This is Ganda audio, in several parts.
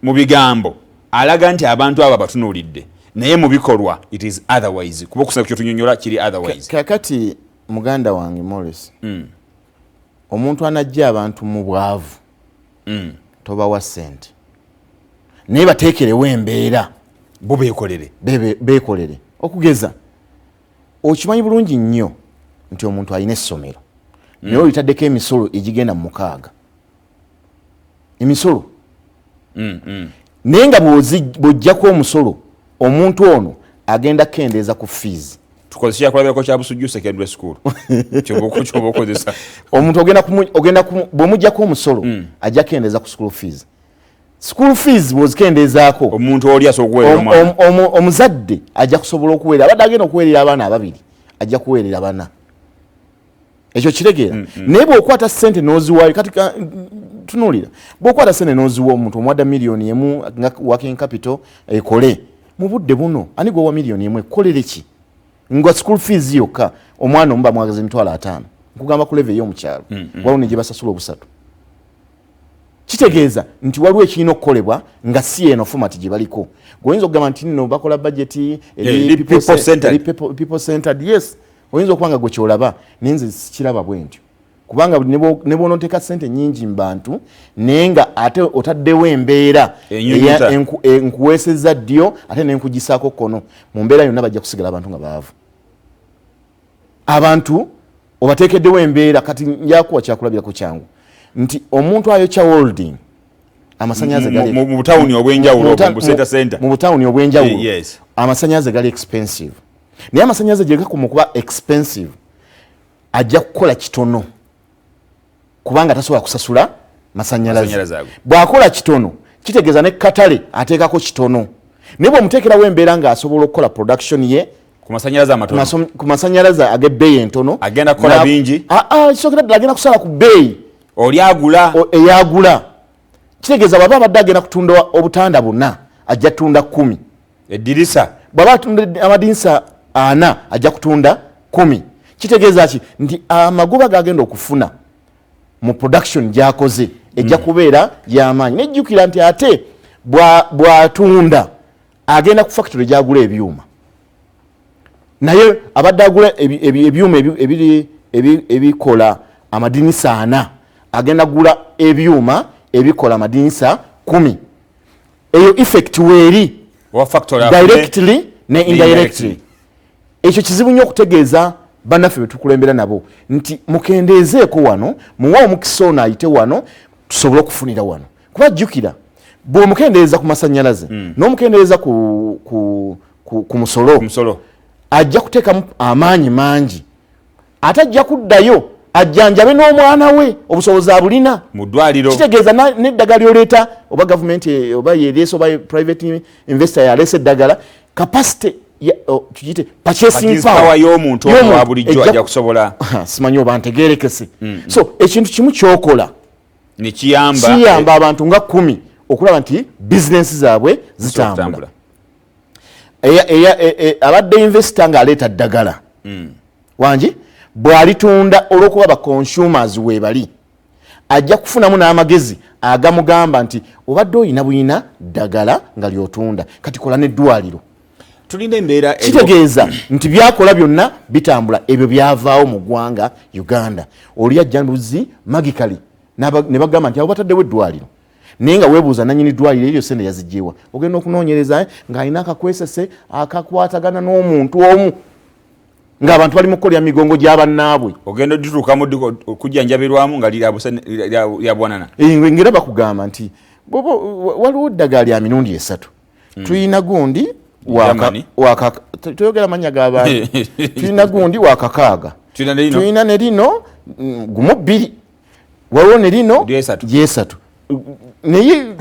Mu bigambo alaga nti abantu abo abatunuulidde, naye mu bikolwa it is otherwise, kuba okusaba kyotunyonyola kiri otherwise. Kakati muganda wange Morris, omuntu anajja abantu mu bwavu, tobawa sente, naye bateekerewo embeera. Bo beekolere. Beekolere. Okugeza, okimanyi bulungi nnyo nti omuntu alina essomero, naye olitaddeko emisolo egigenda mu 60, emisolo, naye nga bw'ojjako omusolo, omuntu ono agenda kukendeeza ku fees. Tukozesa kyakulabirako kya Busujju Secondary School, kyoba okozesa. Omuntu ogenda bw'omuggyako omusolo, ajja kukendeeza ku school fees. School fees bw'ozikendeezaako, omuntu oli asobola okuweerera omwana. Omuzadde ajja kusobola okuweerera. Abadde agenda okuweerera abaana ababiri, ajja kuweerera bana. Ekyo kitegeera. Naye bw'okwata sente n'oziwaayo, kati tunuulira, bw'okwata sente n'oziwa omuntu, omuwadda 1 million nga working capital ekole mu budde buno, ani gwewa 1 million ekolere ki nga school fees yokka omwana omu bamwagaza 50,000? Nkugamba ku level ey'omukyalo, waliwo ne gye basasula obusatu. Kitegeeza nti waliwo ekirina okukolebwa nga si eno format gye baliko. Gweoyinza okugamba nti nno bakola budget eri people centered. Eri people centered, yes. Oyinza okuba nga gwe kyolaba, naye nze sikiraba bwe ntyo, kubanga ne bw'onooteeka sente nyingi mu bantu, naye nga ate otaddewo embeera enyunyuta. Nkuweesezza ddyo ate nenkugisaako kkono, mu mbeera yonna bajja kusigala abantu nga baavu. Abantu obateekeddewo embeera. Kati njakuwa kyakulabirako kyangu nti omuntu ayokya welding, amasanyalaze mu butawuni obw'enjawulo, mu center center. Mu butawuni obw'enjawulo. Yes. Amasanyalaze gali expensive, naye amasanyalaze gye gakoma okuba expensive, ajja kukola kitono kubanga tasobola kusasula masanyalaze. Masanyalaze ago. Bw'akola kitono, kitegeeza ne katale ateekako kitono. Naye bw'omuteekerawo embeera ng'asobola okukola production ye ku masanyalaze amatono, ku masanyalaze ag'ebbeeyi entono, Agenda kukola bingi. Ah, ah, kisookera ddala agenda kusala ku bbeeyi. Oli agula. Eyagula. Kitegeeza bw'aba abadde agenda kutunda obutanda buna, ajja tunda 10. Eddirisa. Bw'aba atunda amadirisa 4, ajja kutunda 10. Kitegeeza ki? Nti amagoba gagenda okufuna mu production gyakoze ejja kubeera y'amaanyi. Nejjukira nti ate bw'atunda, agenda ku factory gyagula ebyuma, naye abadde agula ebyuma ebikola amadirisa 4, agenda gula ebyuma ebikola amadirisa 10. Eyo effect weeri. Owa factory afune directly ne ne indirectly. Indirectly. Ekyo kizibu nnyo okutegeeza bannaffe betukulembera nabo nti mukendeezeeko wano, muwe omukisa ono ayite wano, tusobole okufunira wano. Kuba jjukira, bw'omukendeeza ku masanyalaze n'omukendeeza ku musolo, ku musolo, ajja kuteekamu amaanyi mangi, ate ajja kuddayo ajjanjabe n'omwana we, obusobozi abulina. Mu ddwaliro. Kitegeeza n'eddagala lyoleeta, oba gavumenti oba yereese oba private investor yaleese eddagala, capacity tugiyite purchasing purchasing power power y'omuntu ono y'omuntu wa bulijjo ajja kusobola. Simanyi oba ntegerekese. So ekintu kimu kyokola nekiyamba kiyamba abantu nga 10 okulaba nti bizinensi zaabwe zitambula. Abadde investor ng'aleeta ddagala wangi, bw'alitunda, olw'okuba ba consumers weebali, ajja kufunamu n'amagezi agamugamba nti obadde oyina buyina ddagala nga lyotunda, kati kola n'eddwaliro. Tulina embeera Kitegeeza nti byakola byonna bitambula. Ebyo byavaawo mu ggwanga Uganda. Oli ajja mbuzi magically ne bagamba nti abo bataddewo eddwaliro, naye nga weebuuza nanyini ddwaliro eryo sente yazigyewa. Ogenda okunoonyereza ng'alina akakwesese akakwatagana n'omuntu omu, ng'abantu bali mu kukolera migongo gy'abannaabwe. Ogenda odituukamu okujjanjabirwamu nga lya bwanana. Ngera bakugamba nti waliwo eddagala lya mirundi esatu. Tulina gundi Germany. Toyogera manya g'abantu. Tulina gundi wakakaaga, Tulina ne lino. Tulina ne lino, gumu bbiri, waliwo ne lino lyesatu. Lyesatu. Naye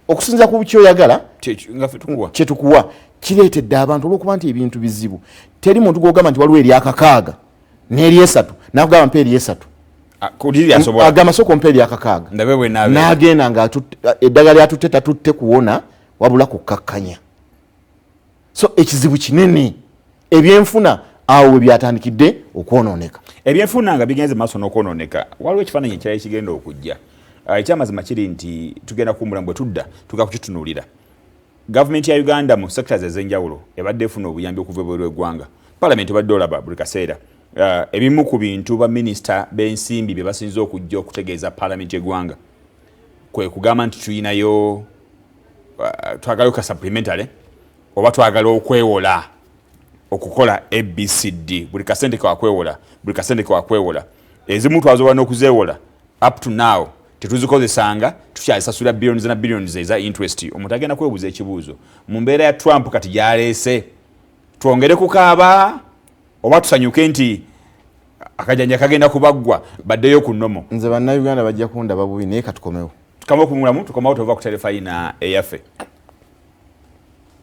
okusinza ku kyoyagala nga ffe tukuwa kyetukuwa kireetedde abantu, olwokuba nti ebintu bizibu, teri muntu gwogamba nti waliwo eryakakaaga n'eryesatu nakugamba mpa eryesatu. Ah, kuliri asobola. Agamba sooka ompa eryakakaaga. Ndabe bwe naabeera. N'agenda nga eddagala lyatutte tatutte kuwona wabula kukkakkanya. So ekizibu kinene, ebyenfuna awo we byatandikidde okwonooneka. Ebyenfuna nga bigenze maaso n'okwonooneka, waliwo ekifaananyi ekirala ekigenda okujja. Ekyamazima kiri nti tugenda kuwummula, bwe tudda tugenda kukitunuulira. Gavumenti ya Uganda mu sectors ez'enjawulo ebadde efuna obuyambi okuva ebweru w'eggwanga. Parliament ebadde olaba buli kaseera ebimu ku bintu baminisita b'ensimbi bye basinze okujja okutegeeza parliament y'eggwanga kwe kugamba nti tuyinayo twagalayo ka supplementary oba twagala okwewola okukola ABCD. Buli kasente kewakwewola, buli kasente kewakwewola, ezimu twazobola n'okuzeewola, up to now tetuzikozesanga, tukyazisasula billions na billions eza interest. Omuntu agenda kwebuuza ekibuuzo, mu mbeera ya Trump kati gyaleese, twongere kukaaba oba tusanyuke nti akajanja kagenda kubaggwa baddeyo ku nnomo? Nze Bannayuganda bajja kundaba bubi, naye katukomewo. Tukama okumulamu, tukomawo, tova ku Terefayina eyaffe.